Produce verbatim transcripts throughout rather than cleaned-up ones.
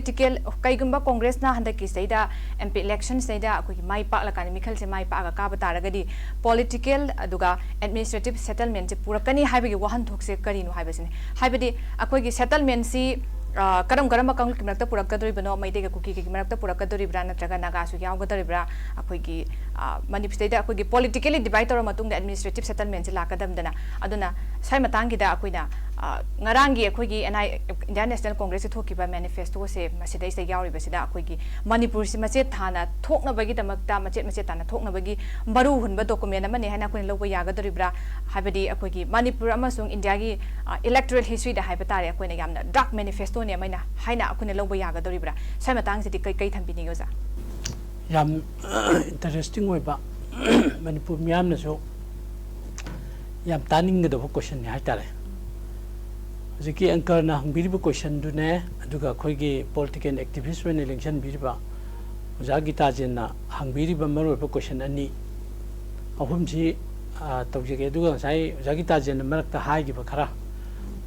Political, ꯀꯩꯒꯨꯝꯕ ꯀꯣꯡꯒ꯭ꯔꯦꯁꯅ ꯍꯟꯗꯛꯀꯤꯁꯤꯗꯩꯗ M P ꯏꯂꯦꯛꯁꯟꯁꯤꯗꯩꯗ ꯑꯩꯈꯣꯏꯒꯤ ꯃꯥꯏ ꯄꯥꯛꯂꯀꯥꯟꯗ, ꯃꯤꯈꯜꯁꯦ ꯃꯥꯏ ꯄꯥꯛꯑꯒ ꯀꯥꯕ ꯇꯥꯔꯒꯗꯤ, ꯄꯣꯂꯤꯇꯤꯀꯦꯜ ꯑꯗꯨꯒ ꯑꯦꯗꯃꯤꯅꯤꯁꯇ꯭ꯔꯦꯇꯤꯞ ꯁꯦꯇꯜꯃꯦꯟꯁꯦ ꯄꯨꯔꯛꯀꯅꯤ ꯍꯥꯏꯕꯒꯤ ꯋꯥꯍꯟꯊꯣꯛꯁꯦ ꯀꯔꯤꯅꯣ ꯍꯥꯏꯕꯁꯤꯅꯤ꯫ ꯍꯥꯏꯕꯗꯤ ꯑꯩꯈꯣꯏꯒꯤ ꯁꯦꯇꯜꯃꯦꯟꯁꯤ, ꯑ, ꯀꯔꯝ ꯀꯔꯝꯕ ꯀꯥꯡꯂꯨꯞꯀꯤ ꯃꯔꯛꯇ ꯄꯨꯔꯛꯀꯗꯧꯔꯤꯕꯅꯣ? ꯃꯩꯇꯩꯒ ꯀꯨꯀꯤꯒꯒꯤ ꯃꯔꯛꯇ ꯄꯨꯔꯛꯀꯗꯧꯔꯤꯕ꯭ꯔꯥ, ꯅꯠꯇ꯭ꯔꯒ ꯅꯥꯒꯥꯁꯨ ꯌꯥꯎꯒꯗꯧꯔꯤꯕ꯭ꯔꯥ? ꯑꯩꯈꯣꯏꯒꯤ, ꯑ, ꯃꯅꯤꯄꯨꯔꯗꯩꯗ ꯑꯩꯈꯣꯏꯒꯤ ꯄꯣꯂꯤꯇꯤꯀꯦꯂꯤ ꯗꯤꯚꯥꯏꯠ ꯇꯧꯔ ꯃꯇꯨꯡꯗ ꯑꯦꯗꯃꯤꯅꯤꯁꯇ꯭ꯔꯦꯇꯤꯞ ꯁꯦꯇꯜꯃꯦꯟꯁꯤ ꯂꯥꯛꯀꯗꯕꯗꯅ꯫ ꯑꯗꯨꯅ ꯁ꯭ꯋꯥꯏ ꯃꯇꯥꯡꯒꯤꯗ ꯑꯩꯈꯣꯏꯅ, ꯑ, ꯉꯔꯥꯡꯒꯤ ꯑꯩꯈꯣꯏꯒꯤ ꯑꯦꯟ ꯑꯥꯏ, ꯏꯟꯗꯤꯌꯥꯟ ꯅꯦꯁꯅꯦꯜ ꯀꯣꯡꯒ꯭ꯔꯦꯁꯀꯤ ꯊꯣꯛꯈꯤꯕ ꯃꯦꯅꯤꯐꯦꯁꯇꯣꯁꯦ ꯃꯁꯤꯗꯩꯁꯤꯗ ꯌꯥꯎꯔꯤꯕꯁꯤꯗ ꯑꯩꯈꯣꯏꯒꯤ ꯃꯅꯤꯄꯨꯔꯁꯤ ꯃꯆꯦꯠ ꯊꯥꯅ ꯊꯣꯛꯅꯕꯒꯤꯗꯃꯛꯇ, ꯃꯆꯦꯠ ꯃꯆꯦꯠ ꯊꯥꯅ ꯊꯣꯛꯅꯕꯒꯤ ꯃꯔꯨ ꯍꯨꯟꯕ ꯗꯣꯀꯨꯃꯦꯟ ꯑꯃꯅꯤ ꯍꯥꯏꯅ ꯑꯩꯈꯣꯏꯅ ꯂꯧꯕ ꯌꯥꯒꯗꯧꯔꯤꯕ꯭ꯔꯥ? ꯍꯥꯏꯕꯗꯤ ꯑꯩꯈꯣꯏꯒꯤ ꯃꯅꯤꯄꯨꯔ ꯑꯃꯁꯨꯡ ꯏꯟꯗꯤꯌꯥꯒꯤ, ꯑ, ꯏꯂꯦꯛꯇꯣꯔꯦꯜ ꯍꯤꯁꯇ꯭ꯔꯤꯗ ꯍꯥꯏꯕ ꯇꯥꯔꯦ, ꯑꯩꯈꯣꯏꯅ ꯌꯥꯝꯅ ꯗꯥꯔꯛ ꯃꯦꯅꯤꯐꯦꯁꯇꯣꯅꯤ ꯑꯃ ꯍꯥꯏꯅ, ꯍꯥꯏꯅ ꯑꯩꯈꯣꯏꯅ ꯂꯧꯕ ꯌꯥꯒꯗꯧꯔꯤꯕ꯭ꯔꯥ? ꯁ꯭ꯋꯥꯏ ꯃꯇꯥꯡꯁꯤꯗꯤ ꯀꯩ, ꯀꯩ ꯊꯝꯕꯤꯅꯤꯡꯉꯤ, ꯑꯣꯖꯥ? ꯌꯥꯝ ꯏꯟꯇꯔꯦꯁꯇꯤꯡ ꯑꯣꯏꯕ, ꯃꯅꯤꯄꯨꯔ ꯃꯤꯌꯥꯝꯅꯁꯨ ꯌꯥꯝ ꯇꯥꯅꯤꯡꯒꯗꯕ ꯀꯣꯏꯁꯟꯅꯤ ꯍꯥꯏꯇꯥꯔꯦ꯫ ꯍꯧꯖꯤꯛꯀꯤ ꯑꯦꯡꯀꯔꯅ ꯍꯪꯕꯤꯔꯤꯕ ꯀꯣꯏꯁꯟꯗꯨꯅꯦ, ꯑꯗꯨꯒ ꯑꯩꯈꯣꯏꯒꯤ ꯄꯣꯂꯤꯇꯤꯀꯦꯜ ꯑꯦꯛꯇꯤꯚꯤꯁ ꯑꯣꯏꯅ ꯂꯦꯡꯁꯤꯟꯕꯤꯔꯤꯕ ꯑꯣꯖꯥ ꯒꯤꯇꯥꯖꯦꯟꯅ ꯍꯪꯕꯤꯔꯤꯕ ꯃꯔꯨꯑꯣꯏꯕ ꯀꯣꯏꯁꯟ ꯑꯅꯤ, ꯑꯍꯨꯝꯁꯤ, ꯑ, ꯇꯧꯖꯒꯦ꯫ ꯑꯗꯨꯒ ꯉꯁꯥꯏ ꯑꯣꯖꯥ ꯒꯤꯇꯥꯖꯦꯟꯅ ꯃꯔꯛꯇ ꯍꯥꯏꯈꯤꯕ ꯈꯔ,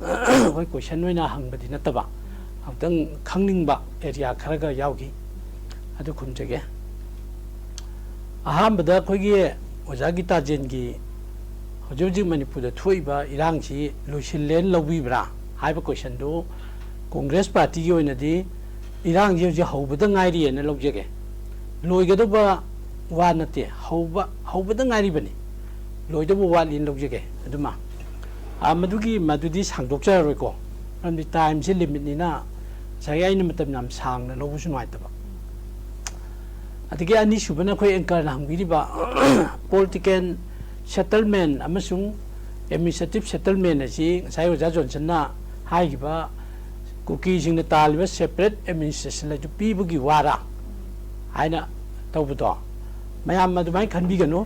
ꯑꯩꯈꯣꯏ ꯀꯣꯏꯁꯟ ꯑꯣꯏꯅ ꯍꯪꯕꯗꯤ ꯅꯠꯇꯕ, ꯑꯃꯨꯛꯇꯪ ꯈꯪꯅꯤꯡꯕ ꯑꯦꯔꯤꯌꯥ ꯈꯔꯒ ꯌꯥꯎꯈꯤ, ꯑꯗꯨ ꯈꯨꯝꯖꯒꯦ꯫ ꯑꯍꯥꯟꯕꯗ ꯑꯩꯈꯣꯏꯒꯤ ꯑꯣꯖꯥ ꯒꯤꯇꯥꯖꯦꯟꯒꯤ ꯍꯧꯖꯤꯛ ꯍꯧꯖꯤꯛ ꯃꯅꯤꯄꯨꯔꯗ ꯊꯣꯛꯏꯕ ꯏꯔꯥꯡꯁꯤ ꯂꯣꯏꯁꯤꯜꯂꯦꯅ ꯂꯧꯕꯤꯕ꯭ꯔꯥ ꯍꯥꯏꯕ ꯀꯣꯏꯁꯟꯗꯨ, ꯀꯣꯡꯒ꯭ꯔꯦꯁ ꯄꯥꯔꯇꯤꯒꯤ ꯑꯣꯏꯅꯗꯤ ꯏꯔꯥꯡꯁꯤ ꯍꯧꯖꯤꯛ ꯍꯧꯕꯗ ꯉꯥꯏꯔꯤꯑꯅ ꯂꯧꯖꯒꯦ꯫ ꯂꯣꯏꯒꯗꯧꯕ ꯋꯥ ꯅꯠꯇꯦ, ꯍꯧꯕ, ꯍꯧꯕꯗ ꯉꯥꯏꯔꯤꯕꯅꯤ, ꯂꯣꯏꯗꯧꯕ ꯋꯥꯠꯂꯤꯅ ꯂꯧꯖꯒꯦ꯫ ꯑꯗꯨꯃ, ꯑ, ꯃꯗꯨꯒꯤ, ꯃꯗꯨꯗꯤ ꯁꯥꯡꯗꯣꯛꯆꯔꯔꯣꯏꯀꯣ, ꯃꯔꯝꯗꯤ ꯇꯥꯏꯝꯁꯦ ꯂꯤꯃꯤꯠꯅꯤꯅ ꯉꯁꯥꯏꯒꯤ ꯑꯩꯅ ꯃꯇꯝ ꯌꯥꯝ ꯁꯥꯡꯅ ꯂꯧꯕꯁꯨ ꯅꯨꯡꯉꯥꯏꯇꯕ꯫ ꯑꯗꯒꯤ ꯑꯅꯤꯁꯨꯕꯅ ꯑꯩꯈꯣꯏ ꯑꯦꯡꯀꯔꯅ ꯍꯪꯕꯤꯔꯤꯕ ꯄꯣꯂꯤꯇꯤꯀꯦꯜ ꯁꯦꯇꯜꯃꯦꯟ ꯑꯃꯁꯨꯡ ꯑꯦꯗꯃꯤꯅꯤꯁꯇ꯭ꯔꯦꯇꯤꯞ ꯁꯦꯇꯜꯃꯦꯟ ꯑꯁꯤ ꯉꯁꯥꯏ ꯑꯣꯖꯥ ꯖꯣꯟꯁꯟꯅ ꯍꯥꯏꯈꯤꯕ ꯀꯨꯀꯤꯁꯤꯡꯅ ꯇꯥꯜꯂꯤꯕ ꯁꯦꯄꯔꯦꯠ ꯑꯦꯗꯃꯤꯅꯤꯁꯇ꯭ꯔꯦꯁꯟ ꯑꯗꯨ ꯄꯤꯕꯒꯤ ꯋꯥꯔꯥ ꯍꯥꯏꯅ ꯇꯧꯕꯗꯣ, ꯃꯌꯥꯝ ꯑꯗꯨꯃꯥꯏꯅ ꯈꯟꯕꯤꯒꯅꯨ꯫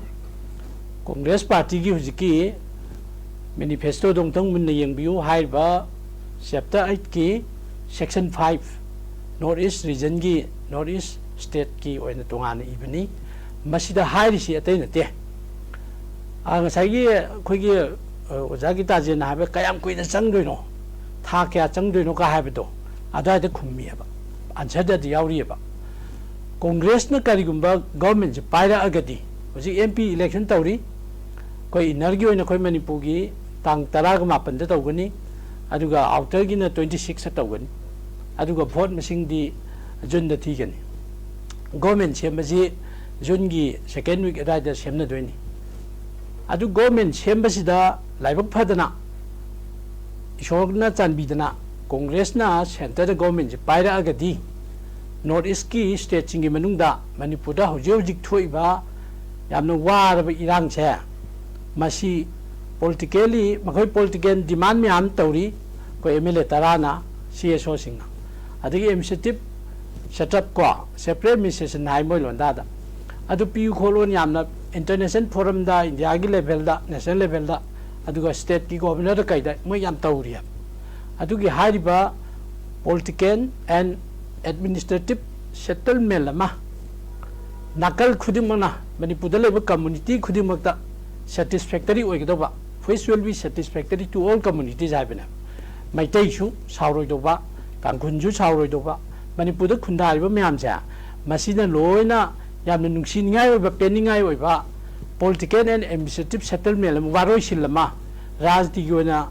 ꯀꯣꯡꯒ꯭ꯔꯦꯁ ꯄꯥꯔꯇꯤꯒꯤ ꯍꯧꯖꯤꯛꯀꯤ ꯃꯦꯅꯤꯐꯦꯁꯇꯣꯗꯣ ꯑꯃꯨꯛꯇꯪ ꯃꯨꯟꯅ ꯌꯦꯡꯕꯤꯌꯨ꯫ ꯍꯥꯏꯔꯤꯕ ꯆꯦꯞꯇꯔ ꯑꯩꯠꯀꯤ ꯁꯦꯛꯁꯟ ꯐꯥꯏꯚ, ꯅꯣꯔꯠ ꯏꯁ ꯔꯤꯖꯟꯒꯤ, ꯅꯣꯔꯠ ꯏꯁ ꯁ꯭ꯇꯦꯠꯀꯤ ꯑꯣꯏꯅ ꯇꯣꯉꯥꯟꯅ ꯏꯕꯅꯤ꯫ ꯃꯁꯤꯗ ꯍꯥꯏꯔꯤꯁꯤ ꯑꯇꯩ ꯅꯠꯇꯦ꯫ ꯑ, ꯉꯁꯥꯏꯒꯤ ꯑꯩꯈꯣꯏꯒꯤ, ꯑ, ꯑꯣꯖꯥ ꯒꯤꯇꯥꯖꯦꯟꯅ ꯍꯥꯏꯕ ꯀꯌꯥꯝ ꯀꯨꯏꯅ ꯆꯪꯗꯣꯏꯅꯣ, ꯊꯥ ꯀꯌꯥ ꯆꯪꯗꯣꯏꯅꯣ ꯀ ꯍꯥꯏꯕꯗꯣ ꯑꯗꯨꯋꯥꯏꯗ ꯈꯨꯝꯃꯤꯑꯕ꯫ ꯑꯟꯁꯔꯗꯗꯤ ꯌꯥꯎꯔꯤꯑꯕ꯫ ꯀꯣꯡꯒ꯭ꯔꯦꯁꯅ ꯀꯔꯤꯒꯨꯝꯕ ꯒꯣꯔꯃꯦꯟꯁꯦ ꯄꯥꯏꯔꯛꯑꯒꯗꯤ, ꯍꯧꯖꯤꯛ ꯑꯦꯝ ꯄꯤ ꯏꯂꯦꯛꯁꯟ ꯇꯧꯔꯤ, ꯑꯩꯈꯣꯏ ꯏꯟꯅꯔꯒꯤ ꯑꯣꯏꯅ ꯑꯩꯈꯣꯏ ꯃꯅꯤꯄꯨꯔꯒꯤ ꯇꯥꯡ ꯇꯔꯥꯒ ꯃꯥꯄꯟꯗ ꯇꯧꯒꯅꯤ, ꯑꯗꯨꯒ ꯑꯥꯎꯇꯔꯒꯤꯅ ꯇ꯭ꯋꯦꯟꯇꯤ ꯁꯤꯛꯁꯇ ꯇꯧꯒꯅꯤ, ꯑꯗꯨꯒ ꯚꯣꯠ ꯃꯁꯤꯡꯗꯤ ꯖꯨꯟꯗ ꯊꯤꯒꯅꯤ꯫ ꯒꯣꯔꯃꯦꯟ ꯁꯦꯝꯕꯁꯤ ꯖꯨꯟꯒꯤ ꯁꯦꯀꯦꯟ ꯋꯤꯛ ꯑꯗꯨꯋꯥꯏꯗ ꯁꯦꯝꯅꯗꯣꯏꯅꯤ꯫ ꯑꯗꯨ ꯒꯣꯔꯃꯦꯟ ꯁꯦꯝꯕꯁꯤꯗ ꯂꯥꯏꯕꯛ ꯐꯗꯅ, ꯏꯁꯣꯔꯅ ꯆꯥꯟꯕꯤꯗꯅ, ꯀꯣꯡꯒ꯭ꯔꯦꯁꯅ ꯁꯦꯟꯇꯔꯗ ꯒꯣꯔꯃꯦꯟꯁꯦ ꯄꯥꯏꯔꯛꯑꯒꯗꯤ, ꯅꯣꯔꯠ ꯏꯁꯀꯤ ꯁ꯭ꯇꯦꯠꯁꯤꯡꯒꯤ ꯃꯅꯨꯡꯗ ꯃꯅꯤꯄꯨꯔꯗ ꯍꯧꯖꯤꯛ ꯍꯧꯖꯤꯛ ꯊꯣꯛꯏꯕ ꯌꯥꯝꯅ ꯋꯥꯔꯕ ꯏꯔꯥꯡꯁꯦ, ꯃꯁꯤ ꯄꯣꯂꯤꯇꯤꯀꯦꯜꯂꯤ, ꯃꯈꯣꯏ ꯄꯣꯂꯤꯇꯤꯀꯦꯜ ꯗꯤꯃꯥꯟ ꯃꯌꯥꯝ ꯇꯧꯔꯤ, ꯑꯩꯈꯣꯏ M L A ꯇꯔꯥꯅ, C S ꯑꯣꯁꯤꯡꯅ, ꯑꯗꯒꯤ ꯑꯦꯗꯃꯤꯅꯤꯁꯇ꯭ꯔꯦꯇꯤꯞ ꯁꯦꯠꯑꯞ ꯀꯣ, ꯁꯦꯄꯔꯦꯠ ꯑꯦꯗꯃꯤꯅꯤꯁꯇ꯭ꯔꯦꯁꯟ ꯍꯥꯏ ꯃꯣꯏ ꯂꯣꯟꯗꯥꯗ, ꯑꯗꯨ ꯄꯤꯌꯨ ꯈꯣꯠꯂꯣꯅ ꯌꯥꯝꯅ ꯏꯟꯇꯔꯅꯦꯁꯅꯦꯜ ꯐꯣꯔꯝꯗ, ꯏꯟꯗꯤꯌꯥꯒꯤ ꯂꯦꯚꯦꯜꯗ, ꯅꯦꯁꯅꯦꯜ ꯂꯦꯚꯦꯜꯗ, ꯑꯗꯨꯒ ꯁ꯭ꯇꯦꯠꯀꯤ ꯒꯣꯚꯔꯅꯔꯗ ꯀꯩꯗ ꯃꯣꯏ ꯌꯥꯝ ꯇꯧꯔꯤ ꯍꯥꯏꯕ꯫ ꯑꯗꯨꯒꯤ ꯍꯥꯏꯔꯤꯕ ꯄꯣꯂꯤꯇꯤꯀꯦꯜ ꯑꯦꯟ ꯑꯦꯗꯃꯤꯅꯤꯁꯇ꯭ꯔꯦꯇꯤꯞ ꯁꯦꯇꯜꯃꯦꯟ ꯑꯃ ꯅꯥꯀꯜ ꯈꯨꯗꯤꯡꯃꯛꯅ, ꯃꯅꯤꯄꯨꯔꯗ ꯂꯩꯕ ꯀꯝꯃꯨꯅꯤꯇꯤ ꯈꯨꯗꯤꯡꯃꯛꯇ satisfactory ꯑꯣꯏꯒꯗꯧꯕ, which will be satisfactory to all communities ꯍꯥꯏꯕꯅꯦ꯫ ꯃꯩꯇꯩꯁꯨ ꯁꯥꯎꯔꯣꯏꯗꯧꯕ, ꯇꯥꯡꯈꯨꯜꯁꯨ ꯁꯥꯎꯔꯣꯏꯗꯧꯕ, ꯃꯅꯤꯄꯨꯔꯗ ꯈꯨꯟꯗꯥꯔꯤꯕ ꯃꯌꯥꯝꯁꯦ, ꯃꯁꯤꯅ ꯂꯣꯏꯅ ꯌꯥꯝꯅ ꯅꯨꯡꯁꯤꯅꯤꯡꯉꯥꯏ ꯑꯣꯏꯕ, ꯄꯦꯟꯅꯤꯡꯉꯥꯏ ꯑꯣꯏꯕ ꯄꯣꯂꯤꯇꯤꯀꯦꯜ ꯑꯦꯟ ꯑꯦꯗꯃꯤꯅꯤꯁꯇ꯭ꯔꯦꯇꯤꯞ ꯁꯦꯇꯜꯃꯦꯟ ꯑꯃ, ꯋꯥꯔꯣꯏꯁꯤꯜ ꯑꯃ, ꯔꯥꯖꯅꯤꯇꯤꯒꯤ ꯑꯣꯏꯅ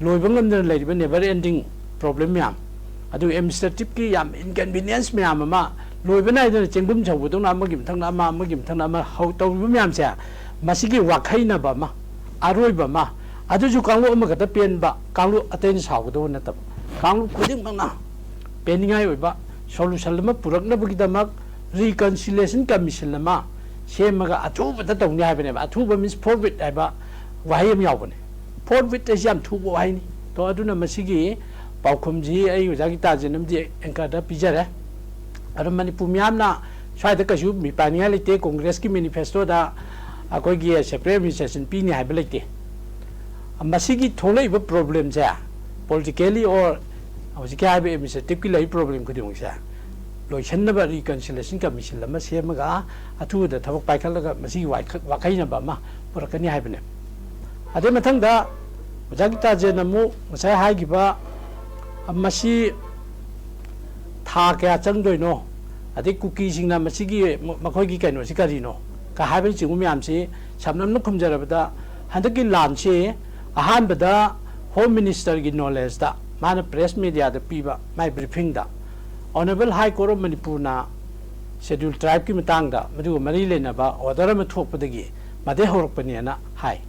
ꯂꯣꯏꯕ ꯉꯝꯗꯅ ꯂꯩꯔꯤꯕ ꯅꯦꯚꯔ ꯑꯦꯟꯗꯤꯡ ꯄ꯭ꯔꯣꯕ꯭ꯂꯦꯝ ꯃꯌꯥꯝ, ꯑꯗꯨꯒ ꯑꯦꯗꯃꯤꯅꯤꯁꯇ꯭ꯔꯦꯇꯤꯞꯀꯤ ꯌꯥꯝ ꯏꯟꯀꯟꯚꯤꯅꯤꯌꯦꯟꯁ ꯃꯌꯥꯝ ꯑꯃ, ꯂꯣꯏꯕ ꯅꯥꯏꯗꯅ ꯆꯦꯡꯒꯨꯝ ꯁꯧꯕꯗꯧꯅ ꯑꯃꯒꯤ ꯃꯊꯪꯗ ꯑꯃ, ꯑꯃꯒꯤ ꯃꯊꯪꯗ ꯑꯃ ꯍꯧ-, ꯇꯧꯔꯤꯕ ꯃꯌꯥꯝꯁꯦ, ꯃꯁꯤꯒꯤ ꯋꯥꯈꯩꯅꯕ ꯑꯃ, ꯑꯔꯣꯏꯕ ꯑꯃ, ꯑꯗꯨꯁꯨ ꯀꯥꯡꯂꯨꯞ ꯑꯃꯈꯛꯇ ꯄꯦꯟꯕ, ꯀꯥꯡꯂꯨꯞ ꯑꯇꯩꯅ ꯁꯥꯎꯒꯗꯧꯕ ꯅꯠꯇꯕ, ꯀꯥꯡꯂꯨꯞ ꯈꯨꯗꯤꯡꯃꯛꯅ ꯄꯦꯟꯅꯤꯡꯉꯥꯏ ꯑꯣꯏꯕ ꯁꯣꯂꯨꯁꯟ ꯑꯃ ꯄꯨꯔꯛꯅꯕꯒꯤꯗꯃꯛ ꯔꯤꯀꯟꯁꯤꯂꯤꯌꯦꯁꯟ ꯀꯃꯤꯁꯟ ꯑꯃ ꯁꯦꯝꯃꯒ ꯑꯊꯨꯕꯗ ꯇꯧꯅꯤ ꯍꯥꯏꯕꯅꯦꯕ꯫ ꯑꯊꯨꯕ ꯃꯤꯟꯁ ꯐꯣꯔ ꯋꯤꯠ ꯍꯥꯏꯕ ꯋꯥꯍꯩ ꯑꯃ ꯌꯥꯎꯕꯅꯦ꯫ ꯐꯣꯔ ꯋꯤꯠ ꯍꯥꯏꯁꯤ ꯌꯥꯝ ꯊꯨꯕ ꯋꯥꯍꯩꯅꯤ꯫ ꯇꯣ, ꯑꯗꯨꯅ ꯃꯁꯤꯒꯤ ꯄꯥꯎꯈꯨꯝꯁꯤ ꯑꯩ ꯑꯣꯖꯥ ꯒꯤꯇꯥꯖꯦꯟ ꯑꯃꯗꯤ ꯑꯦꯡꯀꯔꯗ ꯄꯤꯖꯔꯦ꯫ ꯑꯗꯣ ꯃꯅꯤꯄꯨꯔ ꯃꯤꯌꯥꯝꯅ ꯁ꯭ꯋꯥꯏꯗ ꯀꯩꯁꯨ ꯃꯤꯄꯥꯏꯅꯤꯡꯉꯥꯏ ꯂꯩꯇꯦ꯫ ꯀꯣꯡꯒ꯭ꯔꯦꯁꯀꯤ ꯃꯦꯅꯤꯐꯦꯁꯇꯣꯗ ꯑꯩꯈꯣꯏꯒꯤ ꯁꯦꯄꯔꯦꯠ ꯑꯦꯗꯃꯤꯅꯤꯁꯇ꯭ꯔꯦꯁꯟ ꯄꯤꯅꯤ ꯍꯥꯏꯕ ꯂꯩꯇꯦ꯫ ꯃꯁꯤꯒꯤ ꯊꯣꯛꯂꯛꯏꯕ ꯄ꯭ꯔꯣꯕ꯭ꯂꯦꯝꯁꯦ, ꯄꯣꯂꯤꯇꯤꯀꯦꯜꯂꯤ ꯑꯣꯔ ꯍꯧꯖꯤꯛꯀꯤ ꯍꯥꯏꯔꯤꯕ ꯑꯦꯗꯃꯤꯅꯤꯁꯇ꯭ꯔꯦꯇꯤꯞꯀꯤ ꯂꯩꯔꯤꯕ ꯄ꯭ꯔꯣꯕ꯭ꯂꯦꯝ ꯈꯨꯗꯤꯡꯃꯛꯁꯦ ꯂꯣꯏꯁꯤꯟꯅꯕ ꯔꯤꯀꯟꯁꯤꯂꯤꯌꯦꯁꯟ ꯀꯃꯤꯁꯟ ꯑꯃ ꯁꯦꯝꯃꯒ ꯑꯊꯨꯕꯗ ꯊꯕꯛ ꯄꯥꯏꯈꯠꯂꯒ ꯃꯁꯤꯒꯤ ꯋꯥꯈ-, ꯋꯥꯈꯩꯅꯕ ꯑꯃ ꯄꯨꯔꯛꯀꯅꯤ ꯍꯥꯏꯕꯅꯦ꯫ ꯑꯗꯩ ꯃꯊꯪꯗ ꯑꯣꯖꯥ ꯒꯤꯇꯥꯖꯦꯟ ꯑꯃꯨꯛ ꯉꯁꯥꯏ ꯍꯥꯏꯈꯤꯕ ꯃꯁꯤ ꯊꯥ ꯀꯌꯥ ꯆꯪꯗꯣꯏꯅꯣ, ꯑꯗꯩ ꯀꯨꯀꯤꯁꯤꯡꯅ ꯃꯁꯤꯒꯤ ꯃ-, ꯃꯈꯣꯏꯒꯤ ꯀꯩꯅꯣꯁꯤ ꯀꯔꯤꯅꯣ ꯀ ꯍꯥꯏꯕꯅꯆꯤꯡꯕ ꯃꯌꯥꯝꯁꯤ ꯁꯝꯂꯞꯅ ꯈꯨꯝꯖꯔꯕꯗ, ꯍꯟꯗꯛꯀꯤ ꯂꯥꯟꯁꯤ ꯑꯍꯥꯟꯕꯗ ꯍꯣꯝ ꯃꯤꯅꯤꯁꯇꯔꯒꯤ ꯅꯣꯂꯦꯖꯇ ꯃꯥꯅ ꯄ꯭ꯔꯦꯁ ꯃꯦꯗꯤꯌꯥꯗ ꯄꯤꯕ ꯃꯥꯏ ꯕ꯭ꯔꯤꯐꯤꯡꯗ Honourable High Court of ꯃꯅꯤꯄꯨꯔꯅ ꯁꯦꯗ꯭ꯌꯨꯜ ꯇ꯭ꯔꯥꯏꯕꯀꯤ ꯃꯇꯥꯡꯗ ꯃꯗꯨꯒ ꯃꯔꯤ ꯂꯩꯅꯕ ꯑꯣꯔꯗꯔ ꯑꯃ ꯊꯣꯛꯄꯗꯒꯤ ꯃꯗꯩ ꯍꯧꯔꯛꯄꯅꯦꯅ ꯍꯥꯏ꯫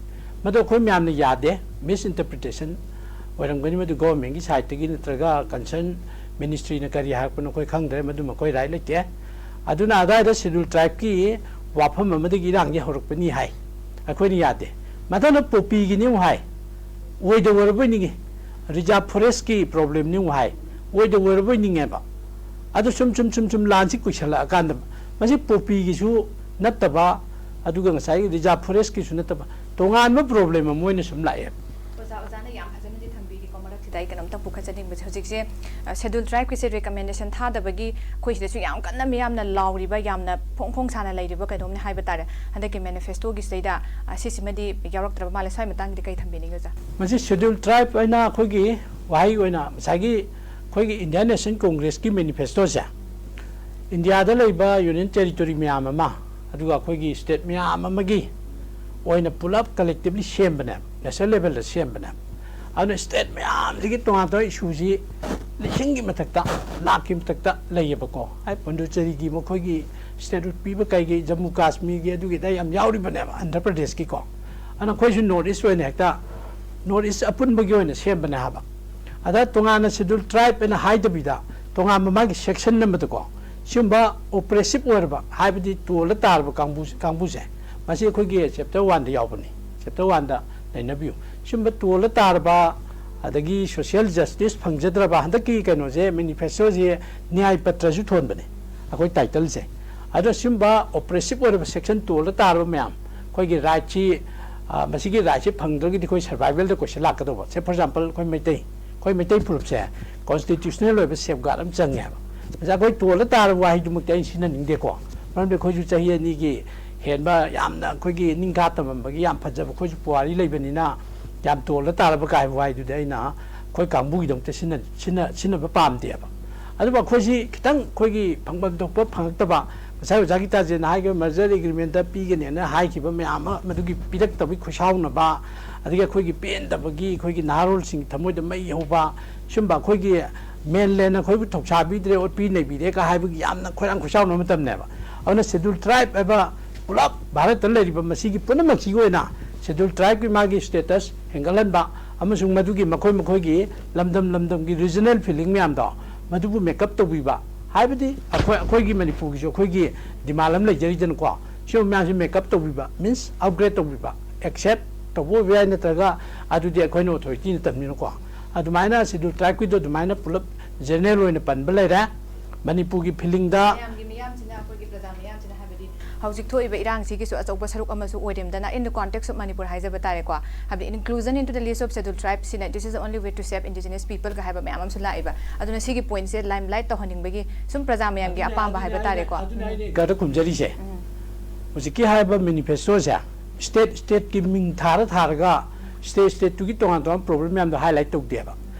ꯃꯗꯨ ꯑꯩꯈꯣꯏ ꯃꯌꯥꯝꯅ ꯌꯥꯗꯦ, ꯃꯤꯁ ꯏꯟꯇꯔꯄ꯭ꯔꯤꯇꯦꯁꯟ ꯑꯣꯏꯔꯝꯒꯅꯤ, ꯃꯗꯨ ꯒꯣꯚꯔꯟꯃꯦꯟꯒꯤ ꯁꯥꯏꯠꯇꯒꯤ ꯅꯠꯇ꯭ꯔꯒ ꯀꯟꯁꯔꯟ ꯃꯤꯅꯤꯁꯇ꯭ꯔꯤꯅ ꯀꯔꯤ ꯍꯥꯏꯔꯛꯄꯅꯣ ꯑꯩꯈꯣꯏ ꯈꯪꯗ꯭ꯔꯦ, ꯃꯗꯨꯃ ꯑꯩꯈꯣꯏ ꯔꯥꯏꯠ ꯂꯩꯇꯦ꯫ ꯑꯗꯨꯅ ꯑꯗꯥꯏꯗ ꯁꯦꯗ꯭ꯌꯨꯜ ꯇ꯭ꯔꯥꯏꯕꯀꯤ ꯋꯥꯐꯝ ꯑꯃꯗꯒꯤ ꯏꯔꯥꯡꯁꯦ ꯍꯧꯔꯛꯄꯅꯤ ꯍꯥꯏ, ꯑꯩꯈꯣꯏꯅ ꯌꯥꯗꯦ꯫ ꯃꯊꯪꯗ ꯄꯣꯄꯤꯒꯤꯅꯤ ꯑꯃꯨꯛ ꯍꯥꯏ, ꯑꯣꯏꯗ ꯑꯣꯏꯔꯕꯣꯏ ꯅꯤꯡꯉꯤ꯫ ꯔꯤꯖꯥꯔꯚ ꯐꯣꯔꯦꯁꯀꯤ ꯄ꯭ꯔꯣꯕ꯭ꯂꯦꯝꯅꯤ ꯑꯃꯨꯛ ꯍꯥꯏ, ꯑꯣꯏꯗ ꯑꯣꯏꯔꯕꯣꯏ ꯅꯤꯡꯉꯦꯕ꯫ ꯑꯗꯨ ꯁꯨꯝ ꯁꯨꯝ ꯁꯨꯝ ꯁꯨꯝ ꯂꯥꯟꯁꯤ ꯀꯨꯏꯁꯜꯂꯛꯑꯀꯥꯟꯗ ꯃꯁꯤ ꯄꯣꯄꯤꯒꯤꯁꯨ ꯅꯠꯇꯕ, ꯑꯗꯨꯒ ꯉꯁꯥꯏꯒꯤ ꯔꯤꯖꯥꯔꯚ ꯐꯣꯔꯦꯁꯀꯤꯁꯨ ꯅꯠꯇꯕ, ꯇꯣꯉꯥꯟꯕ ꯄ꯭ꯔꯣꯕ꯭ꯂꯦꯝ ꯑꯃ ꯑꯣꯏꯅ ꯁꯨꯝ ꯂꯥꯛꯑꯦ꯫ ꯑꯣꯖꯥ, ꯑꯣꯖꯥꯅ ꯌꯥꯝ ꯐꯖꯅꯗꯤ ꯊꯝꯕꯤꯔꯤꯀꯣ꯫ ꯃꯔꯛꯁꯤꯗ ꯑꯩ ꯀꯩꯅꯣꯝꯇꯪ ꯄꯨꯈꯠꯆꯅꯤꯡꯕꯁꯦ, ꯍꯧꯖꯤꯛꯁꯦ ꯁꯦꯗ꯭ꯌꯨꯜ ꯇ꯭ꯔꯥꯏꯕꯀꯤꯁꯦ ꯔꯤꯀꯃꯦꯟꯗꯦꯁꯟ ꯊꯥꯗꯕꯒꯤ ꯑꯩꯈꯣꯏ ꯁꯤꯗꯁꯨ ꯌꯥꯝ ꯀꯟꯅ ꯃꯤꯌꯥꯝꯅ ꯂꯥꯎꯔꯤꯕ, ꯌꯥꯝꯅ ꯐꯣꯡ ꯐꯣꯡ ꯁꯥꯅ ꯂꯩꯔꯤꯕ ꯀꯩꯅꯣꯝꯅꯤ ꯍꯥꯏꯕ ꯇꯥꯔꯦ꯫ ꯍꯟꯗꯛꯀꯤ ꯃꯦꯅꯤꯐꯦꯁꯇꯣꯒꯤꯁꯤꯗꯩꯗ ꯑ, ꯁꯤꯁꯤꯃꯗꯤ ꯌꯥꯎꯔꯛꯇ꯭ꯔꯕ ꯃꯥꯜꯂꯦ꯫ ꯁ꯭ꯋꯥꯏ ꯃꯇꯥꯡꯒꯤꯗꯤ ꯀꯩ ꯊꯝꯕꯤꯅꯤꯡꯉꯤ, ꯑꯣꯖꯥ? ꯃꯁꯤ ꯁꯦꯗ꯭ꯌꯨꯜ ꯇ꯭ꯔꯥꯏꯕ ꯍꯥꯏꯅ ꯑꯩꯈꯣꯏꯒꯤ ꯋꯥꯍꯩ ꯑꯣꯏꯅ ꯉꯁꯥꯏꯒꯤ ꯑꯩꯈꯣꯏꯒꯤ ꯏꯟꯗꯤꯌꯥꯟ ꯅꯦꯁꯅꯦꯜ ꯀꯣꯡꯒ꯭ꯔꯦꯁꯀꯤ ꯃꯦꯅꯤꯐꯦꯁꯇꯣꯁꯦ ꯏꯟꯗꯤꯌꯥꯗ ꯂꯩꯕ ꯌꯨꯅꯤꯌꯟ ꯇꯦꯔꯤꯇꯣꯔꯤ ꯃꯌꯥꯝ ꯑꯃ, ꯑꯗꯨꯒ ꯑꯩꯈꯣꯏꯒꯤ ꯁ꯭ꯇꯦꯠ ꯃꯌꯥꯝ ꯑꯃꯒꯤ ꯑꯣꯏꯅ ꯄꯨꯂꯞ ꯀꯂꯦꯛꯇꯤꯚꯂꯤ ꯁꯦꯝꯕꯅꯦꯕ, ꯅꯦꯁꯅꯦꯜ ꯂꯦꯚꯦꯜꯗ ꯁꯦꯝꯕꯅꯦꯕ꯫ ꯑꯗꯨꯅ ꯁ꯭ꯇꯦꯠ ꯃꯌꯥꯝꯁꯤꯒꯤ ꯇꯣꯉꯥꯟ ꯇꯣꯉꯥꯟꯕ ꯏꯁꯨꯁꯤ ꯂꯤꯁꯤꯡꯒꯤ ꯃꯊꯛꯇ, ꯂꯥꯛꯀꯤ ꯃꯊꯛꯇ ꯂꯩꯌꯦꯕꯀꯣ꯫ ꯑꯩ ꯄꯣꯟꯗꯨꯆꯦꯔꯤꯒꯤ ꯃꯈꯣꯏꯒꯤ ꯁ꯭ꯇꯦꯇꯨꯠ ꯄꯤꯕ ꯀꯩꯒꯤ, ꯖꯝꯃꯨ ꯀꯥꯁꯃꯤꯔꯒꯤ ꯑꯗꯨꯒꯤꯗ ꯌꯥꯝ ꯌꯥꯎꯔꯤꯕꯅꯦꯕ, ꯑꯟꯙ꯭ꯔ ꯄ꯭ꯔꯗꯦꯁꯀꯤꯀꯣ꯫ ꯑꯗꯨꯅ ꯑꯩꯈꯣꯏꯁꯨ ꯅꯣꯔꯠ ꯏꯁ ꯑꯣꯏꯅ ꯍꯦꯛꯇ, ꯅꯣꯔꯠ ꯏꯁ ꯑꯄꯨꯟꯕꯒꯤ ꯑꯣꯏꯅ ꯁꯦꯝꯕꯅꯦ ꯍꯥꯏꯕ꯫ ꯑꯗ ꯇꯣꯉꯥꯟꯅ ꯁꯦꯗ꯭ꯌꯨꯜ ꯇ꯭ꯔꯥꯏꯕ ꯍꯥꯏꯅ ꯍꯥꯏꯗꯕꯤꯗ ꯇꯣꯉꯥꯟꯕ ꯃꯥꯒꯤ ꯁꯦꯛꯁꯟ ꯑꯃꯗꯀꯣ, ꯁꯤꯒꯨꯝꯕ ꯑꯣꯄ꯭ꯔꯦꯁꯤꯚ ꯑꯣꯏꯔꯕ, ꯍꯥꯏꯕꯗꯤ ꯇꯣꯜꯂ ꯇꯥꯔꯕ ꯀꯥꯡꯕꯨ, ꯀꯥꯡꯕꯨꯁꯦ, ꯃꯁꯤ ꯑꯩꯈꯣꯏꯒꯤ ꯆꯦꯞꯇꯔ ꯋꯥꯟꯗ ꯌꯥꯎꯕꯅꯤ꯫ ꯆꯦꯞꯇꯔ ꯋꯥꯟꯗ ꯅꯩꯅꯕꯤꯌꯨ꯫ ꯁꯤꯒꯨꯝꯕ ꯇꯣꯜꯂ ꯇꯥꯔꯕ, ꯑꯗꯒꯤ ꯁꯣꯁꯤꯌꯦꯜ ꯖꯁꯇꯤꯁ ꯐꯪꯖꯗ꯭ꯔꯕ, ꯍꯟꯗꯛꯀꯤ ꯀꯩꯅꯣꯁꯦ, ꯃꯦꯅꯤꯐꯦꯁꯇꯣꯁꯦ ꯅ꯭ꯌꯥꯏ ꯄꯇ꯭ꯔꯁꯨ ꯊꯣꯟꯕꯅꯦ ꯑꯩꯈꯣꯏ ꯇꯥꯏꯇꯜꯁꯦ꯫ ꯑꯗꯣ ꯁꯤꯒꯨꯝꯕ ꯑꯣꯄ꯭ꯔꯦꯁꯤꯚ ꯑꯣꯏꯔꯕ ꯁꯦꯛꯁꯟ ꯇꯣꯜꯂ ꯇꯥꯔꯕ ꯃꯌꯥꯝ, ꯑꯩꯈꯣꯏꯒꯤ ꯔꯥꯏꯠꯁꯤ, ꯑ, ꯃꯁꯤꯒꯤ ꯔꯥꯏꯠꯁꯤ ꯐꯪꯗ꯭ꯔꯒꯗꯤ ꯑꯩꯈꯣꯏ ꯁꯔꯚꯥꯏꯚꯦꯜꯗ ꯀꯣꯏꯁꯟ ꯂꯥꯛꯀꯗꯧꯕ꯫ ꯁꯦ, ꯐꯣꯔ ꯑꯦꯛꯖꯥꯝꯄꯜ, ꯑꯩꯈꯣꯏ ꯃꯩꯇꯩ, ꯑꯩꯈꯣꯏ ꯃꯩꯇꯩ ꯐꯨꯔꯨꯞꯁꯦ ꯀꯣꯟꯁꯇꯤꯇ꯭ꯌꯨꯁꯅꯦꯜ ꯑꯣꯏꯕ ꯁꯦꯐꯒꯥꯔꯗ ꯑꯃ ꯆꯪꯉꯦꯕ꯫ ꯉꯁꯥꯏ ꯑꯩꯈꯣꯏ ꯇꯣꯜꯂ ꯇꯥꯔꯕ ꯋꯥꯍꯩꯗꯨꯃꯛꯇꯤ ꯑꯩ ꯁꯤꯖꯤꯟꯅꯅꯤꯡꯗꯦꯀꯣ, ꯃꯔꯝꯗꯤ ꯑꯩꯈꯣꯏꯁꯨ ꯆꯍꯤ ꯑꯅꯤꯒꯤ ꯍꯦꯟꯕ ꯌꯥꯝꯅ ꯑꯩꯈꯣꯏꯒꯤ ꯅꯤꯡꯈꯥ ꯇꯝꯃꯝꯕꯒꯤ ꯌꯥꯝ ꯐꯖꯕ ꯑꯩꯈꯣꯏꯁꯨ ꯄꯨꯋꯥꯔꯤ ꯂꯩꯕꯅꯤꯅ, ꯌꯥꯝ ꯇꯣꯜꯂ ꯇꯥꯔꯕ ꯀꯥꯏꯕ ꯋꯥꯍꯩꯗꯨꯗꯤ ꯑꯩꯅ ꯑꯩꯈꯣꯏ ꯀꯥꯡꯕꯨꯒꯤꯗꯃꯛꯇ ꯁꯤꯖꯤꯟꯅ-, ꯁꯤꯖꯤꯟꯅ-, ꯁꯤꯖꯤꯟꯅꯕ ꯄꯥꯝꯗꯦꯕ꯫ ꯑꯗꯨꯕꯨ ꯑꯩꯈꯣꯏꯁꯤ ꯈꯤꯇꯪ ꯑꯩꯈꯣꯏꯒꯤ ꯐꯪꯐꯝ ꯊꯣꯛꯄ ꯐꯪꯉꯛꯇꯕ, ꯉꯁꯥꯏ ꯑꯣꯖꯥ ꯒꯤꯇꯥꯖꯦꯟꯅ ꯍꯥꯏꯈꯤꯕ merger agreement ꯄꯤꯒꯅꯦꯅ ꯍꯥꯏꯈꯤꯕ ꯃꯌꯥꯝ ꯑꯃ, ꯃꯗꯨꯒꯤ ꯄꯤꯔꯛꯇꯕꯒꯤ ꯈꯣꯏꯁꯥꯎꯅꯕ, ꯑꯗꯒꯤ ꯑꯩꯈꯣꯏꯒꯤ ꯄꯦꯟꯗꯕꯒꯤ ꯑꯩꯈꯣꯏꯒꯤ ꯅꯍꯥꯔꯣꯜꯁꯤꯡꯒꯤ ꯊꯃꯣꯏꯗ ꯃꯩ ꯍꯧꯕ, ꯁꯨꯝꯕ ꯑꯩꯈꯣꯏꯒꯤ mainland ꯑꯩꯈꯣꯏꯕꯨ ꯊꯧꯁꯥꯕꯤꯗ꯭ꯔꯦ, ꯑꯣꯠꯄꯤ ꯅꯩꯕꯤꯔꯦ ꯀ ꯍꯥꯏꯕꯒꯤ ꯌꯥꯝꯅ ꯈꯣꯏꯔꯥꯡ ꯈꯣꯏꯁꯥꯎꯅꯕ ꯃꯇꯝꯅꯦꯕ꯫ ꯑꯗꯨꯅ schedule tribe ꯍꯥꯏꯕ ꯄꯨꯂꯞ ꯚꯥꯔꯠꯇ ꯂꯩꯔꯤꯕ ꯃꯁꯤꯒꯤ ꯄꯨꯝꯅꯃꯛꯁꯤꯒꯤ ꯑꯣꯏꯅ schedule tribeꯀꯤ ꯃꯥꯒꯤ status ꯍꯦꯟꯒꯠꯍꯟꯕ ꯑꯃꯁꯨꯡ ꯃꯗꯨꯒꯤ ꯃꯈꯣꯏ ꯃꯈꯣꯏꯒꯤ ꯂꯝꯗꯝ ꯂꯝꯗꯝꯒꯤ regional feeling ꯃꯌꯥꯝꯗꯣ ꯃꯗꯨꯕꯨ make up ꯇꯧꯕꯤꯕ, ꯍꯥꯏꯕꯗꯤ ꯑꯩꯈꯣꯏ, ꯑꯩꯈꯣꯏꯒꯤ ꯃꯅꯤꯄꯨꯔꯒꯤꯁꯨ ꯑꯩꯈꯣꯏꯒꯤ demand ꯑꯃ ꯂꯩꯖꯔꯤꯗꯅꯀꯣ, ꯁꯤꯒꯨꯝꯕ ꯃꯌꯥꯝꯁꯤ make up ꯇꯧꯕꯤꯕ, means upgrade ꯇꯧꯕꯤꯕ, accept ꯇꯧꯕ ꯑꯣꯏꯕ ꯌꯥꯏ, ꯅꯠꯇ꯭ꯔꯒ ꯑꯗꯨꯗꯤ ꯑꯩꯈꯣꯏꯅ authority ꯅꯠꯇꯕꯅꯤꯅꯀꯣ꯫ ꯑꯗꯨꯃꯥꯏꯅ schedule tribeꯀꯤꯗꯣ ꯑꯗꯨꯃꯥꯏꯅ ꯄꯨꯂꯞ general ꯑꯣꯏꯅ ꯄꯟꯕ ꯂꯩꯔꯦ꯫ ꯃꯅꯤꯄꯨꯔꯒꯤ feelingꯗ ꯃꯌꯥꯝꯒꯤ ꯃꯤꯌꯥꯝꯁꯤꯅ, ꯑꯩꯈꯣꯏꯒꯤ ꯄ꯭ꯔꯖꯥ ꯃꯤꯌꯥꯝꯁꯤꯅ, ꯍꯥꯏꯕꯗꯤ ꯍꯧꯖꯤꯛ ꯊꯣꯛꯏꯕ ꯏꯔꯥꯡꯁꯤꯒꯤꯁꯨ ꯑꯆꯧꯕ ꯁꯔꯨꯛ ꯑꯃꯁꯨ ꯑꯣꯏꯔꯤꯝꯗꯅ, in the context of Manipur ꯍꯥꯏꯖꯕ ꯇꯥꯔꯦꯀꯣ, ꯍꯥꯏꯕꯗꯤ inclusion into the list of schedule tribe ꯁꯤꯅ, this is the only way to save indigenous people ꯀ ꯍꯥꯏꯕ ꯃꯌꯥꯝ ꯑꯃꯁꯨ ꯂꯥꯛꯏꯕ꯫ ꯑꯗꯨꯅ ꯁꯤꯒꯤ pointꯁꯦ limelight ꯇꯧꯍꯟꯅꯤꯡꯕꯒꯤ ꯁꯨꯝ ꯄ꯭ꯔꯖꯥ ꯃꯌꯥꯝꯒꯤ ꯑꯄꯥꯝꯕ ꯍꯥꯏꯕ ꯇꯥꯔꯦꯀꯣ꯫ ꯑꯗꯨꯅ ꯑꯩꯅ ꯒꯥꯔꯗ ꯈꯨꯝꯖꯔꯤꯁꯦ꯫ ꯎꯝ꯫ ꯍꯧꯖꯤꯛꯀꯤ ꯍꯥꯏꯔꯤꯕ manifestoꯁꯦ state stateꯀꯤ ꯃꯤꯡ ꯊꯥꯔ ꯊꯥꯔꯒ state stateꯇꯨꯒꯤ ꯇꯣꯉꯥꯟ ꯇꯣꯉꯥꯟꯕ problem ꯃꯌꯥꯝꯗꯣ highlight ꯇꯧꯗꯦꯕ꯫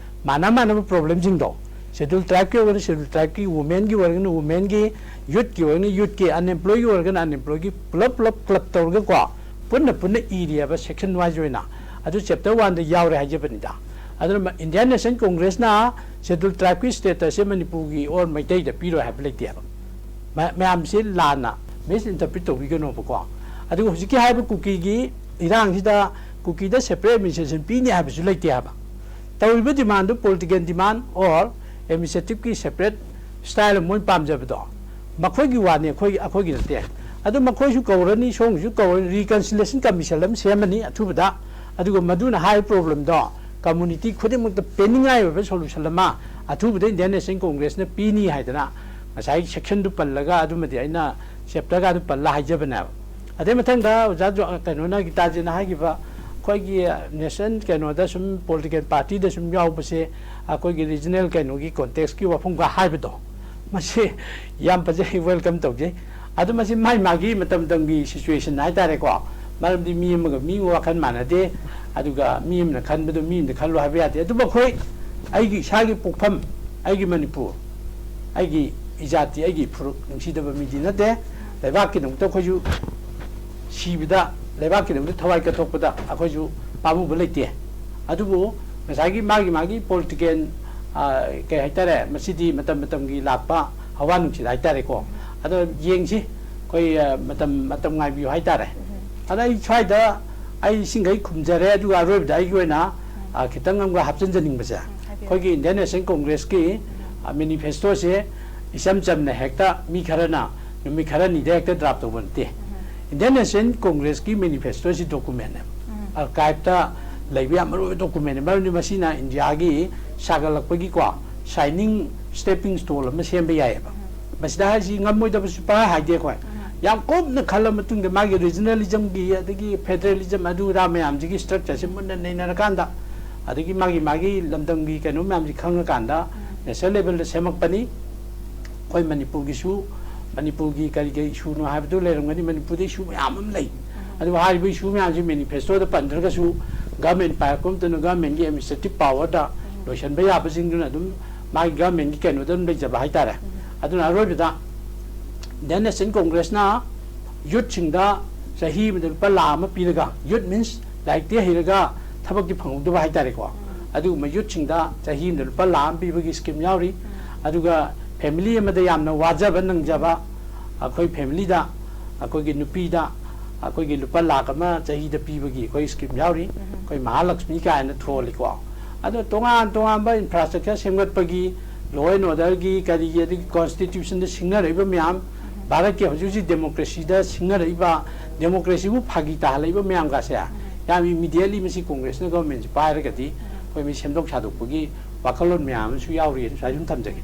ꯃꯥꯟꯅ ꯃꯥꯟꯅꯕ problemꯁꯤꯡꯗꯣ, schedule tribeꯀꯤ ꯑꯣꯏꯔꯒꯅ schedule tribeꯀꯤ, womenꯒꯤ ꯑꯣꯏꯔꯒꯅ womenꯒꯤ, youthꯀꯤ ꯑꯣꯏꯔꯒꯅ youthꯀꯤ, unemployedꯀꯤ ꯑꯣꯏꯔꯒꯅ unemployedꯀꯤ, ꯄꯨꯂꯞ ꯄꯨꯂꯞ club ꯇꯧꯔꯒꯀꯣ, ꯄꯨꯟꯅ ꯄꯨꯟꯅ ꯏꯔꯤꯑꯕ section wise ꯑꯣꯏꯅ꯫ ꯑꯗꯨ chapter oneꯗ ꯌꯥꯎꯔꯦ ꯍꯥꯏꯖꯕꯅꯤꯗ꯫ ꯑꯗꯨꯅ ꯃ-, Indian National Congressꯅ schedule tribeꯀꯤ statusꯁꯦ ꯃꯅꯤꯄꯨꯔꯒꯤ or ꯃꯩꯇꯩꯗ ꯄꯤꯔꯣꯏ ꯍꯥꯏꯕ ꯂꯩꯇꯦꯕ꯫ ꯃ-, ꯃꯌꯥꯝꯁꯦ ꯂꯥꯟꯅ misinterpret ꯇꯧꯕꯤꯒꯅꯣꯕꯀꯣ꯫ ꯑꯗꯨꯒ ꯍꯧꯖꯤꯛꯀꯤ ꯍꯥꯏꯔꯤꯕ ꯀꯨꯀꯤꯒꯤ ꯏꯔꯥꯡꯁꯤꯗ ꯀꯨꯀꯤꯗ separate administration ꯄꯤꯅꯤ ꯍꯥꯏꯕꯁꯨ ꯂꯩꯇꯦ ꯍꯥꯏꯕ꯫ ꯇꯧꯔꯤꯕ demandꯗꯨ political demand or administrativeꯀꯤ separate style ꯑꯃ ꯃꯣꯏ ꯄꯥꯝꯖꯕꯗꯣ, ꯃꯈꯣꯏꯒꯤ ꯋꯥꯅꯤ, ꯑꯩꯈꯣꯏ, ꯑꯩꯈꯣꯏꯒꯤ ꯅꯠꯇꯦ꯫ ꯑꯗꯨ ꯃꯈꯣꯏꯁꯨ ꯀꯧꯔꯅꯤ, ꯁꯣꯝꯒꯤꯁꯨ ꯀꯧꯔꯅꯤ, reconciliation commission ꯑꯃ ꯁꯦꯝꯃꯅꯤ ꯑꯊꯨꯕꯗ꯫ ꯑꯗꯨꯒ ꯃꯗꯨꯅ ꯍꯥꯏꯔꯤꯕ problemꯗꯣ community ꯈꯨꯗꯤꯡꯃꯛꯇ ꯄꯦꯟꯅꯤꯡꯉꯥꯏ ꯑꯣꯏꯕ solution ꯑꯃ ꯑꯊꯨꯕꯗ Indian National Congressꯅ ꯄꯤꯅꯤ ꯍꯥꯏꯗꯅ ꯉꯁꯥꯏ sectionꯗꯨ ꯄꯜꯂꯒ, ꯑꯗꯨꯃꯗꯤ ꯑꯩꯅ chapterꯒꯗꯨ ꯄꯜꯂ ꯍꯥꯏꯖꯕꯅꯦꯕ꯫ ꯑꯗꯩ ꯃꯊꯪꯗ ꯑꯣꯖꯥ ꯖꯣ-, ꯀꯩꯅꯣꯅ, ꯒꯤꯇꯥꯖꯤꯅ ꯍꯥꯏꯈꯤꯕ, ꯑꯩꯈꯣꯏꯒꯤ nation ꯀꯩꯅꯣꯗ ꯁꯨꯝ political partyꯗ ꯁꯨꯝ ꯌꯥꯎꯕꯁꯦ ꯑꯩꯈꯣꯏꯒꯤ regional ꯀꯩꯅꯣꯒꯤ contextꯀꯤ ꯋꯥꯐꯝꯒ ꯍꯥꯏꯕꯗꯣ, ꯃꯁꯤ ꯌꯥꯝ ꯐꯖꯩ, welcome ꯇꯧꯖꯩ꯫ ꯑꯗꯨ ꯃꯁꯤ ꯃꯥꯏ ꯃꯥꯒꯤ ꯃꯇꯝ ꯃꯇꯝꯒꯤ situation ꯍꯥꯏꯇꯥꯔꯦꯀꯣ꯫ ꯃꯔꯝꯗꯤ ꯃꯤ ꯑꯃꯒ ꯃꯤ ꯑꯃꯒ ꯋꯥꯈꯜ ꯃꯥꯟꯅꯗꯦ, ꯑꯗꯨꯒ ꯃꯤ ꯑꯃꯅ ꯈꯟꯕꯗꯣ ꯃꯤ ꯑꯃꯅ ꯈꯜꯂꯣ ꯍꯥꯏꯕ ꯌꯥꯗꯦ꯫ ꯑꯗꯨꯕꯨ ꯑꯩꯈꯣꯏ, ꯑꯩꯒꯤ ꯏꯁꯥꯒꯤ ꯄꯣꯛꯐꯝ, ꯑꯩꯒꯤ ꯃꯅꯤꯄꯨꯔ, ꯑꯩꯒꯤ ꯏꯖꯥꯇꯤ, ꯑꯩꯒꯤ ꯐꯨꯔꯨꯞ ꯅꯨꯡꯁꯤꯗꯕ ꯃꯤꯗꯤ ꯅꯠꯇꯦ꯫ ꯂꯩꯕꯥꯛꯀꯤꯗꯃꯛꯇ ꯑꯩꯈꯣꯏꯁꯨ ꯁꯤꯕꯗ, ꯂꯩꯕꯥꯛꯀꯤꯗꯃꯛꯇ ꯊꯋꯥꯏ ꯀꯠꯊꯣꯛꯄꯗ ꯑꯩꯈꯣꯏꯁꯨ ꯄꯥꯝꯃꯨꯕ ꯂꯩꯇꯦ꯫ ꯑꯗꯨꯕꯨ ꯉꯁꯥꯏꯒꯤ ꯃꯥꯒꯤ ꯃꯥꯒꯤ ꯄꯣꯂꯤꯇꯤꯀꯦꯜ, ꯀꯩ ꯍꯥꯏꯇꯥꯔꯦ, ꯃꯁꯤꯗꯤ ꯃꯇꯝ ꯃꯇꯝꯒꯤ ꯂꯥꯛꯄ ꯍꯋꯥ ꯅꯨꯡꯁꯤꯠ ꯍꯥꯏꯇꯥꯔꯦꯀꯣ꯫ ꯑꯗꯣ ꯌꯦꯡꯁꯤ, ꯑꯩꯈꯣꯏ, ꯑ, ꯃꯇꯝ ꯃꯇꯝ ꯉꯥꯏꯕꯤꯌꯨ ꯍꯥꯏꯇꯥꯔꯦ꯫ ꯑꯗ ꯑꯩ ꯁ꯭ꯋꯥꯏꯗ ꯑꯩ ꯏꯁꯤꯡꯈꯩ ꯈꯨꯝꯖꯔꯦ, ꯑꯗꯨꯒ ꯑꯔꯣꯏꯕꯗ ꯑꯩꯒꯤ ꯑꯣꯏꯅ, ꯑ, ꯈꯤꯇꯪ ꯑꯃꯒ ꯍꯥꯞꯆꯤꯟꯖꯅꯤꯡꯕꯁꯦ, ꯑꯩꯈꯣꯏꯒꯤ ꯏꯟꯗꯤꯌꯟ ꯅꯦꯁꯅꯦꯜ ꯀꯣꯡꯒ꯭ꯔꯦꯁꯀꯤ, ꯑ, ꯃꯦꯅꯤꯐꯦꯁꯇꯣꯁꯦ ꯏꯆꯝ ꯆꯝꯅ ꯍꯦꯛꯇ ꯃꯤ ꯈꯔꯅ ꯅꯨꯃꯤꯠ ꯈꯔꯅꯤꯗ ꯍꯦꯛꯇ ꯗ꯭ꯔꯥꯐ ꯇꯧꯕ ꯅꯠꯇꯦ꯫ ꯏꯟꯗꯤꯌꯟ ꯅꯦꯁꯅꯦꯜ ꯀꯣꯡꯒ꯭ꯔꯦꯁꯀꯤ ꯃꯦꯅꯤꯐꯦꯁꯇꯣꯁꯤ ꯗꯣꯀꯨꯃꯦꯟꯅꯦꯕ, ꯑꯥꯔꯀꯥꯏꯞꯇ ꯂꯩꯕ ꯌꯥꯝ ꯃꯔꯨ ꯑꯣꯏꯕ ꯗꯣꯀꯨꯃꯦꯟꯅꯤ꯫ ꯃꯔꯝꯗꯤ ꯃꯁꯤꯅ ꯏꯟꯗꯤꯌꯥꯒꯤ ꯁꯥꯒꯠꯂꯛꯄꯒꯤꯀꯣ ꯁꯥꯏꯅꯤꯡ ꯁ꯭ꯇꯦꯄꯤꯡ ꯁ꯭ꯇꯣꯟ ꯑꯃ ꯁꯦꯝꯕ ꯌꯥꯏꯑꯕ꯫ ꯃꯁꯤꯗ ꯍꯥꯏꯁꯤ ꯉꯝꯃꯣꯏꯗꯕꯁꯨ ꯄꯪꯍꯥꯏ ꯍꯥꯏꯗꯦ ꯑꯩꯈꯣꯏ꯫ ꯌꯥꯝ ꯀꯨꯞꯅ ꯈꯜꯂ ꯃꯇꯨꯡꯗ ꯃꯥꯒꯤ ꯔꯤꯖꯅꯦꯂꯤꯖꯝꯒꯤ, ꯑꯗꯒꯤ ꯐꯦꯗꯔꯦꯂꯤꯖꯝ, ꯑꯗꯨ ꯑꯗꯥ ꯃꯌꯥꯝꯁꯤꯒꯤ ꯁ꯭ꯇ꯭ꯔꯛꯆꯔꯁꯤ ꯃꯨꯟꯅ ꯅꯩꯅꯔꯀꯥꯟꯗ, ꯑꯗꯒꯤ ꯃꯥꯒꯤ ꯃꯥꯒꯤ ꯂꯝꯗꯝꯒꯤ ꯀꯩꯅꯣ ꯃꯌꯥꯝꯁꯤ ꯈꯪꯉꯀꯥꯟꯗ ꯅꯦꯁꯅꯦꯜ ꯂꯦꯚꯦꯜꯗ ꯁꯦꯝꯃꯛꯄꯅꯤ꯫ ꯑꯩꯈꯣꯏ ꯃꯅꯤꯄꯨꯔꯒꯤꯁꯨ, ꯃꯅꯤꯄꯨꯔꯒꯤ ꯀꯔꯤ ꯀꯔꯤ ꯏꯁꯨꯅꯣ ꯍꯥꯏꯕꯗꯨ ꯂꯩꯔꯝꯒꯅꯤ꯫ ꯃꯅꯤꯄꯨꯔꯗ ꯏꯁꯨ ꯃꯌꯥꯝ ꯑꯃ ꯂꯩ꯫ ꯑꯗꯨꯕꯨ ꯍꯥꯏꯔꯤꯕ ꯏꯁꯨ ꯃꯌꯥꯝꯁꯤ ꯃꯦꯅꯤꯐꯦꯁꯇꯣꯗ ꯄꯟꯗ꯭ꯔꯒꯁꯨ, ꯒꯚꯔꯟꯃꯦꯟ ꯄꯥꯏꯔꯛꯄ ꯃꯇꯝꯗ ꯒꯚꯔꯟꯃꯦꯟꯒꯤ ꯑꯦꯗꯃꯤꯅꯤꯁꯇ꯭ꯔꯦꯇꯤꯚ ꯄꯥꯋꯔꯗ ꯂꯣꯏꯁꯤꯟꯕ ꯌꯥꯕꯁꯤꯡꯗꯨꯅ ꯑꯗꯨꯝ ꯃꯥꯒꯤ ꯒꯚꯔꯟꯃꯦꯟꯒꯤ ꯀꯩꯅꯣꯗ ꯑꯗꯨꯝ ꯂꯩꯖꯕ ꯍꯥꯏꯇꯥꯔꯦ꯫ ꯑꯗꯨꯅ ꯑꯔꯣꯏꯕꯗ ꯏꯟꯗꯤꯌꯟ ꯅꯦꯁꯅꯦꯜ ꯀꯣꯡꯒ꯭ꯔꯦꯁꯅ ꯌꯨꯠꯁꯤꯡꯗ ꯆꯍꯤ ꯑꯃꯗ ꯂꯨꯄꯥ ꯂꯥꯈ ꯑꯃ ꯄꯤꯔꯒ, ꯌꯨꯠ ꯃꯤꯟꯁ ꯂꯥꯏꯔꯤꯛꯇꯤ ꯍꯩꯔꯒ ꯊꯕꯛꯇꯤ ꯐꯪꯍꯧꯗꯕ ꯍꯥꯏꯇꯥꯔꯦꯀꯣ꯫ ꯑꯗꯨꯒꯨꯝꯕ ꯌꯨꯠꯁꯤꯡꯗ ꯆꯍꯤ ꯑꯃꯗ ꯂꯨꯄꯥ ꯂꯥꯈ ꯑꯃ ꯄꯤꯕꯒꯤ ꯁ꯭ꯀꯤꯝ ꯌꯥꯎꯔꯤ꯫ ꯑꯗꯨꯒ ꯐꯦꯃꯤꯂꯤ ꯑꯃꯗ ꯌꯥꯝꯅ ꯋꯥꯖꯕ ꯅꯪꯖꯕ ꯑꯩꯈꯣꯏ ꯐꯦꯃꯤꯂꯤꯗ, ꯑꯩꯈꯣꯏꯒꯤ ꯅꯨꯄꯤꯗ ꯑꯩꯈꯣꯏꯒꯤ ꯂꯨꯄꯥ ꯂꯥꯈ ꯑꯃ ꯆꯍꯤꯗ ꯄꯤꯕꯒꯤ ꯑꯩꯈꯣꯏ ꯁ꯭ꯀꯤꯝ ꯌꯥꯎꯔꯤ꯫ ꯑꯩꯈꯣꯏ ꯃꯍꯥꯂꯛꯁꯃꯤ ꯀꯥꯏꯅ ꯊꯣꯜꯂꯤꯀꯣ꯫ ꯑꯗꯣ ꯇꯣꯉꯥꯟ ꯇꯣꯉꯥꯟꯕ ꯏꯟꯐ꯭ꯔꯥꯁ꯭ꯇ꯭ꯔꯛꯆꯔ ꯁꯦꯝꯒꯠꯄꯒꯤ, ꯂꯣ ꯑꯦꯟ ꯑꯣꯔꯗꯔꯒꯤ, ꯀꯔꯤꯒꯤ, ꯑꯗꯒꯤ ꯀꯣꯟꯁꯇꯤꯇ꯭ꯌꯨꯁꯟꯗ ꯁꯤꯡꯅꯔꯛꯏꯕ ꯃꯌꯥꯝ, ꯚꯥꯔꯠꯀꯤ ꯍꯧꯖꯤꯛ ꯍꯧꯖꯤꯛ ꯗꯦꯃꯣꯀ꯭ꯔꯦꯁꯤꯗ ꯁꯤꯡꯅꯔꯛꯏꯕ, ꯗꯦꯃꯣꯀ꯭ꯔꯦꯁꯤꯕꯨ ꯐꯥꯒꯤ ꯇꯥꯍꯜꯂꯛꯏꯕ ꯃꯌꯥꯝꯒꯁꯦ ꯌꯥꯝ ꯏꯃꯤꯗꯤꯌꯦꯠꯂꯤ ꯃꯁꯤ ꯀꯣꯡꯒ꯭ꯔꯦꯁꯅ ꯒꯚꯔꯟꯃꯦꯟꯁꯤ ꯄꯥꯏꯔꯒꯗꯤ ꯑꯩꯈꯣꯏ ꯃꯤ ꯁꯦꯝꯗꯣꯛ ꯁꯥꯗꯣꯛꯄꯒꯤ ꯋꯥꯈꯜꯂꯣꯟ ꯃꯌꯥꯝ ꯑꯃꯁꯨ ꯌꯥꯎꯔꯤ꯫ ꯁ꯭ꯋꯥꯏ ꯁꯨꯝ ꯊꯝꯖꯒꯦ꯫